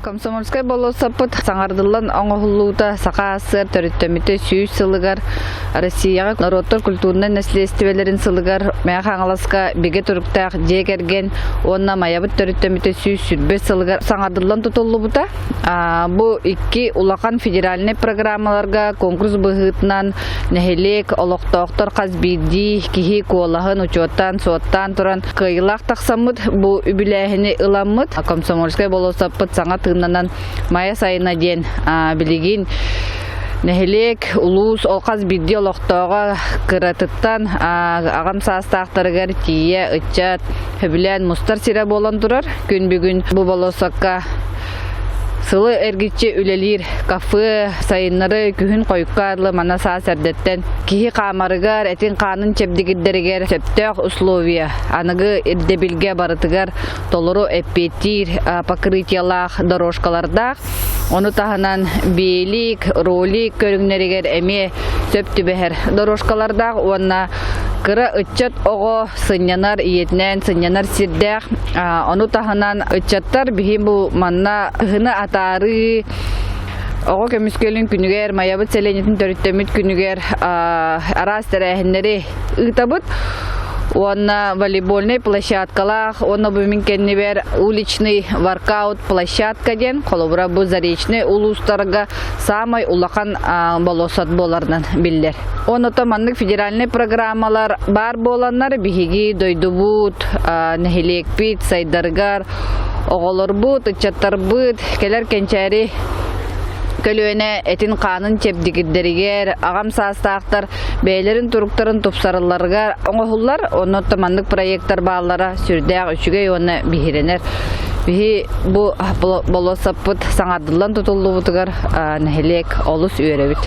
Комсомольскай болуоссаппыт саҥардыллан оҥоһуллуута Саха АССР төрүттэммитэ 100 сылыгар, Россияҕа норуоттар культурнай наследствелэрин сылыгар, Мэҥэ Хаҥаласка бигэ туруктаах дьиэ кэргэн уонна Майабыт төрүттэммитэ 120 сылыгар саҥардыллан тутуллубута. Бу икки улахан федеральнай программаларга конкурс быһыытынан нэһилиэк, олохтоохтор хас биирдии киһи куолаһын учуоттаан, суоттаан туран кыайыылаах тахсаммыт бу үбүлээһини ыламмыт Комсомольскай болуоссаппыт саҥа тыыннанан Майа сайына диэн билигин нэһилиэк, улуус ол хас биирдии олохтооҕо кыратыттан аҕам саастаахтарыгар тиийэ ыччат сөбүлээн мустар сирэ буолан турар. Күн бүгүн бу болуоссакка Сылы эргиччи үлэлиир кафе сайыннары күһүн хойукка дылы мана саас эрдэттэн киһи хаамарыгар, этин-хаанын чэбдигирдэригэр сөптөөх условия, аныгы ирдэбилгэ барытыгар толору эппиэттиир покрытиелаах дорожкалардаах. Ону таһынан биэлик, ролик көрүҥнэригэр эмиэ сөп түбэһэр дорожкалардаах уонна кыра ыччат оҕо сынньанар, ийэтинээн сынньанар сирдээх. Ону таһынан ыччаттар биһи бу манна кыһыны атаарыы, оҕо көмүскэлин күнүгэр, Майабыт сэлиэнньэтин төрүттэммит күнүгэр араас тэрээһиннэри ыытабыт. Уонна волейбольнай площадкалаах, уонна бу мин кэннибэр уличный воркаут площадка диэн, холобура бу Заречный улуустарга саамай улахан болуоссат буоларынан биллэр. Оното маннык федеральнай программалар баар буоланнар биһиги дойдубут, нэһилиэкпит сайдарыгар оҕолорбут, ыччаттарбыт кэлэр кэнчээри көлүөнэ этин-хаанын чэбдигирдэригэр, аҕам саастаахтар бэйэлэрин туруктарын тупсаралларыгар оҥоһуллар. Онон маннык проектар бааллара сүрдээх үчүгэй уонна биһирэнэр. Биһи бу болуоссаппыт саҥардыллан тутуллубутугар нэһилиэк олус үөрэбит.